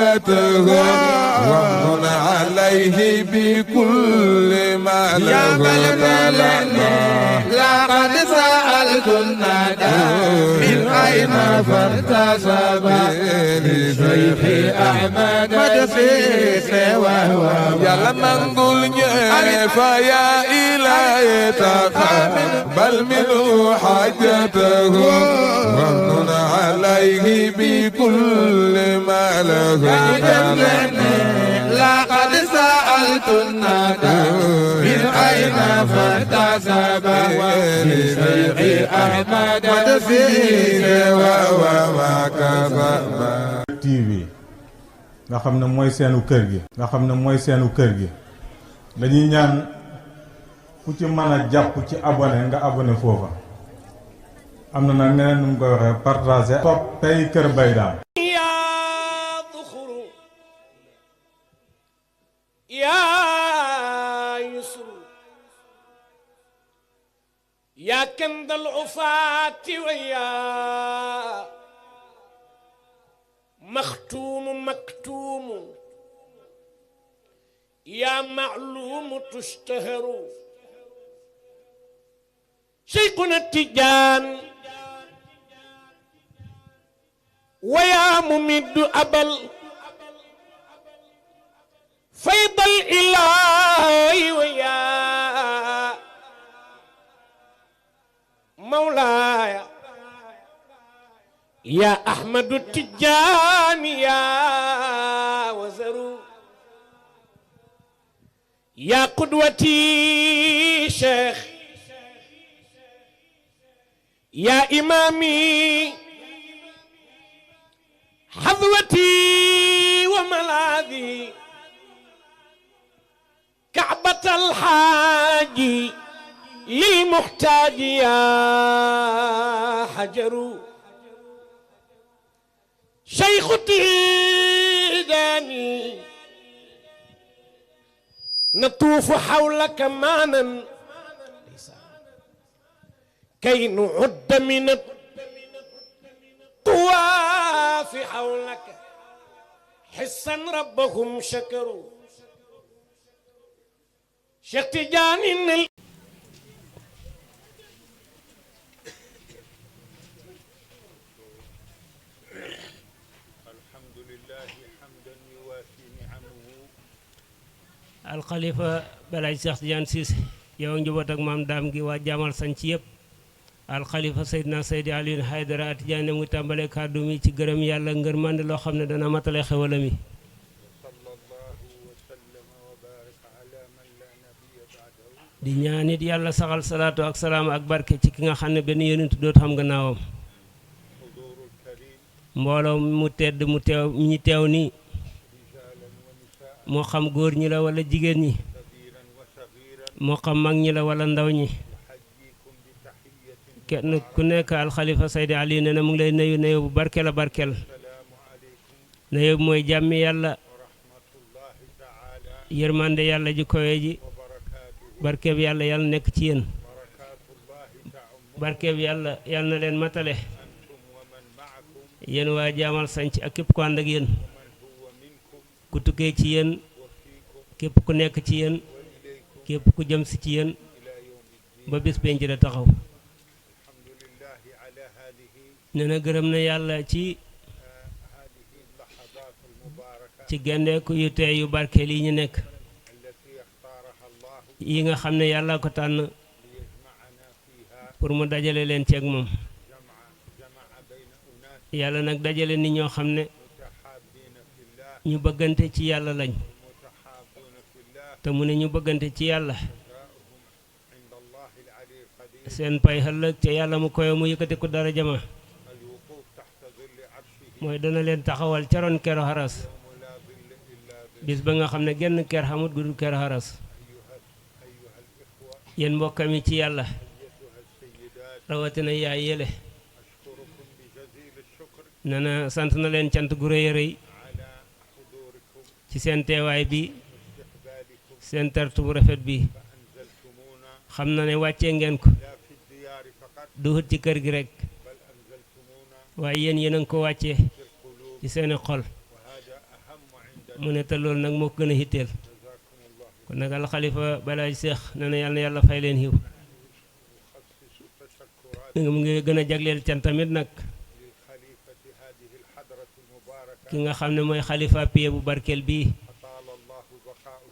حاجته وامن عليه بكل ما له لقد سألت الندى من أين فارتسب لشيخ أحمد مدسيس وهو يلا منقول فيا إلهي تقبل منه حاجته وامن عليه بكل ما له لقد سألت الندى من أين فارتسب لشيخ أحمد مدسيس وهو TV nga xam ne mooy seenu kër gi dañuy ñaan ku ci mën a jàpp ci abonné nga abonné foofa am na nag neneen nu mu koy waxee partagé toppay Kër Mbaye Dame yaa duxuru yaa yusru yaa kendal ufaati wa yaa maxtuumu maktuumu yaa macluumu tushtaharu شيخنا التجان ويا ممد أبل فيض الإله ويا مولاي يا أحمد التجان يا وزرو يا قدوتي شيخ يا إمامي حظوتي وملاذي كعبة الحاج للمحتاج يا حجر شيخ تهداني نطوف حولك معنا كي نعد من الطواف حولك حسا ربهم شكروا شيخ تجاني الحمد لله حمدا يوافي نعمه الخليفة بلاج شيخ تجان سيس yow njaboot ak maam daam gi waa jaamal sañ ci yëpp alxalifa Seydina Seydi Alioune Haydara Tidiane mu tàmbale kàddu mi ci gërëm yàlla ngërmande loo xam ne dana matale xewalam yi di ñaanit yàlla saxal salaatu ak salaam ak barke ci ki nga xam ne benn yonent doot xam gannaawam mbooloo mu tedd mu teew ñi teew nii moo xam góor ñi la wala jigéen ñi moo xam mag ñi la wala ndaw ñi kenn ku nekk alxalifa Seydi Ali nee na mu ngi lay nuyu nuyu bu barkeel a barkeel nuyu mooy jàmmi yàlla yërmande yàlla ji kowe ji barkeeb yàlla yàlla nekk ci yéen barkeeb yàlla yàlla na leen matale yéen waa jaamal sanc ak képp ku ànd ak yéen ku tukkee ci yéen képp ku nekk ci yéen képp ku jëm si ci yéen ba bis penc la taxaw nee na gërëm na yàlla ci gendeeku yu tey yu barkeel yi ñu nekk yi nga xam ne yàlla ko tànn pour mu dajale leen ceeg moom yàlla nag dajale nit ñoo xam ne ñu bëggante ci yàlla lañ te mu ne ñu bëggante ci yàlla seen pay ëllëg ca yàlla mu koy mu yëkkati ko dara jama mooy dana leen taxawal ca ron kero xaras bis ba nga xam ne genn ker xamut gudul kero xaras yéen mbokkam yi ci yàlla rawatina yaay yële nana sant na leen cant gu rëy a rëy ci seen teewaay bi seen tertu bu rafet bi xam na ne wàccee ngeen ko duhut ci kër gi rek waaye yéen a ngi ko wàccee ci seeni xol mu ne te loolu nag moo ko gën a hitteel kon nag al xalifa balay seex nee na yàlla na yàlla fay leen xiw mu ngi gën a jagleel can tamit nag ki nga xam ne mooy xalifa piye bu barkeel bii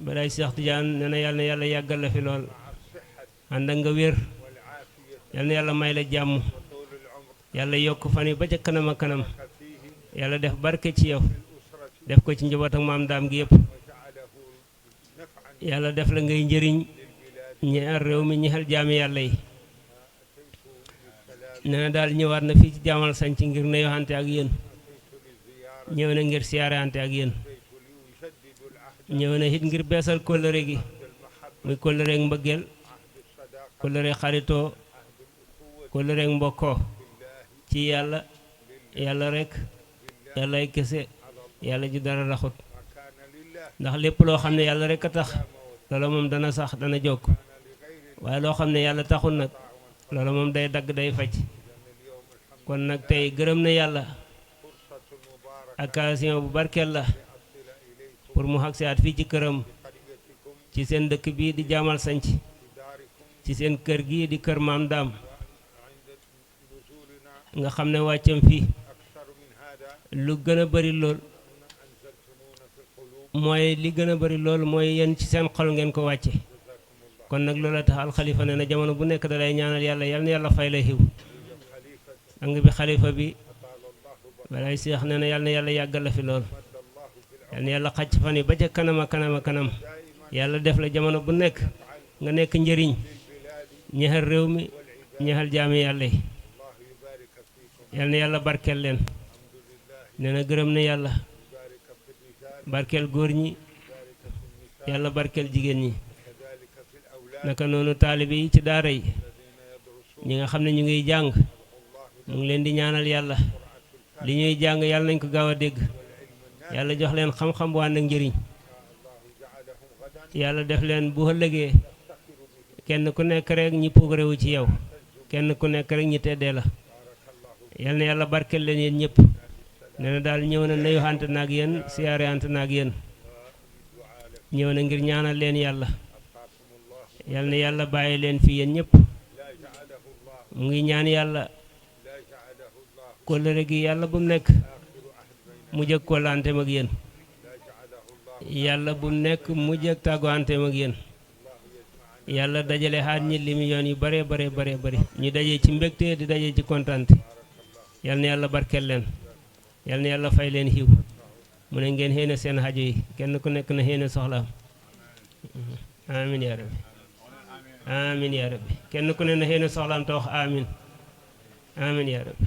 balay seex Tijaan nee na yàlla yàggal la fi lool ànd ak nga wér yàlla na yàlla may la jàmm yàlla yokk fan yi ba ca kanam a kanam yàlla def barke ci yow def ko ci njaboot ak maam daam gi yëpp yàlla def la ngay njëriñ ñeer réew mi ñexel jaami yàlla yi nee na daal ñëwaat na fii ci jaamal sañc ngir nuyoxante ak yéen ñëw na ngir siyaarante ak yéen ñëw na it ngir beesal kóllëre gi muy kóllëre ak mbëggeel kóllëre xaritoo kóllëre ak mbokkoo ci yàlla rek yàlla ay kese yàlla ju dara raxut ndax lépp loo xam ne yàlla rek a tax loola moom dana sax dana jokk waaye loo xam ne yàlla taxul nag loola moom day dagg day faj kon nag tey gërëm na yàlla occasion bu barkeel la pour mu xag si at fii ci këram ci seen dëkk bii di jaamal sanc ci seen kër gii di kër maam daam nga xam ne wàccam fii lu gën a bari lool mooy li gën a bari lool mooy yéen ci seen xol ngeen ko wàcce kon nag loola tax alxalifa ne na jamono bu nekk da lay ñaanal yàlla yal na yàlla fay la xiw sang bi xalifa bi balay seex ne na yàlla yàggal la fi lool yal na yàlla xacc fan yi ba ca kanam a kanam a kanam yàlla def la jamono bu nekk nga nekk njëriñ ñexal réew mi ñexal jaami yàlla yi yal na yàlla barkeel leen nee na gërëm na yàlla barkeel góor ñi yàlla barkeel jigéen ñi naka noonu taalibe yi ci daara yi ñi nga xam ne ñu ngiy jàng mu ngi leen di ñaanal yàlla li ñuy jàng yàlla nañ ko gaaw a dégg yàlla jox leen xam-xam bu ànd ak njëriñ yàlla def leen bu ëllëgee kenn ku nekk rek ñi puukarewu ci yow kenn ku nekk rek ñi teddee la yal na yàlla barkeel leen yéen ñëpp nee na daal ñëw na nuyu ante na ak yéen siyaare ante na ak yéen ñëw na ngir ñaanal leen yàlla yal na yàlla bàyyi leen fi yéen ñëpp mu ngi ñaan yàlla kóllëre gi yàlla bu mu nekk mu jëkk kóllëranteem ak yéen yàlla bu mu nekk mu jëkk tàgguwanteem ak yéen yàlla dajale xaat ñi li yoon yu bare bari ñu daje ci mbégte di daje ci kontante yal na yàlla barkeel leen yal na yàlla fay leen xiw mu ne ngeen xéene seen xajo yi kenn ku nekk na xéene soxlaam amin yaa rabbi amin yaa rabbi kenn ku ne na xéene soxlaam te wax amin amin yaa rabbi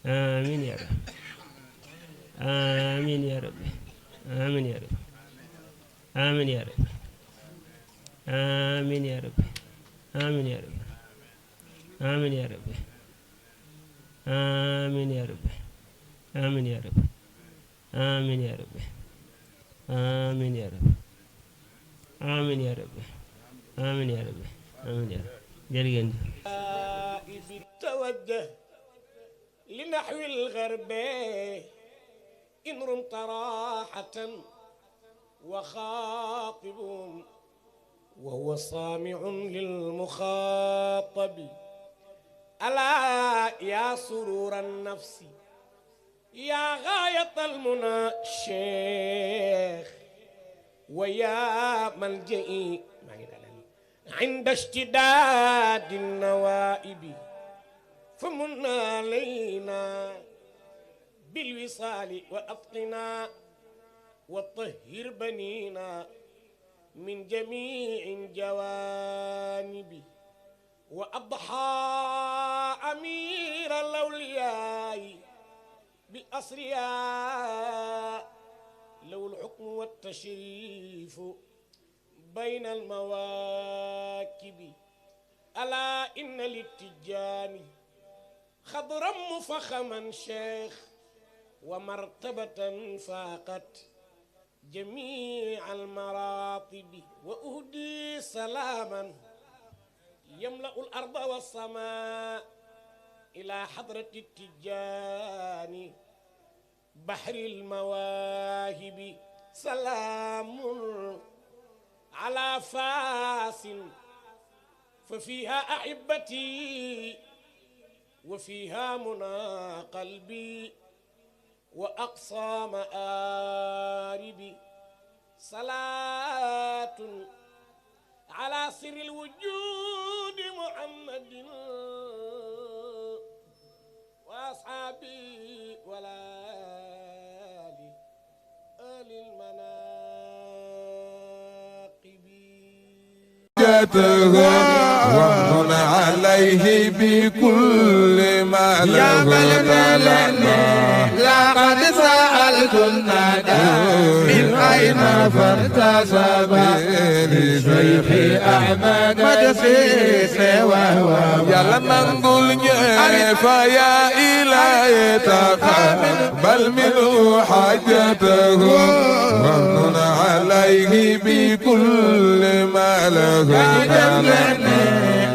amin yaa rabbi amin yaa rabbi amin yaa rabbi amin yaa rabbi amin yaa rabbi amin yaa rabbi amin yaa rabbi amin yaa rabbi amin yaa rabbi amin yaa rabbi amin yaa rabbi amin yaa rabbi amin yaa rabbi amin yaa rabbi jërëjëf توجه لنحو الغرب إن رمت راحة وخاطبهم وهو سامع للمخاطب ألا يا سرور النفس يا غاية المنى شيخ ويا ملجئي عند اشتداد النوائب فمن علينا بالوصال وأطقنا وطهر بنينا من جميع الجوانب وأضحى أمير الأولياء بأسرياء لو الحكم والتشريف بين المواكب ألا إن للتجاني خضرا مفخما شيخ ومرتبة فاقت جميع المراتب وأهدي سلاما يملأ الأرض والسماء إلى حضرة التجاني بحر المواهب سلام على فاس ففيها أحبتي وفيها منى قلبي وأقصى مآربي صلاة على سر الوجود محمد وأصحابي والآل آل المناقب ومن عليه بكل ما له لقد سألت الندى من أين فارتسب لشيخ أحمد مدسيس وهو يا لمن قلنا فيا إلهي تقبل منه حاجته ومن عليه بكل ما له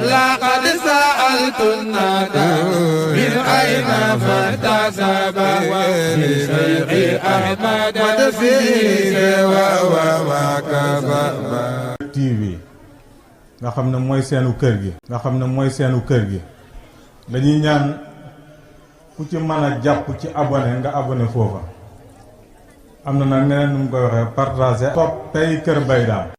لقد سألت الندى من أين فارتسب لشيخ أحمد مدسيس وهو TV nga xam ne mooy seenu kër gi dañuy ñaan ku ci mën a jàpp ci abonné nga abonné foofa am na nag neneen nu mu koy waxee partager topp tey Kër Mbaye Dame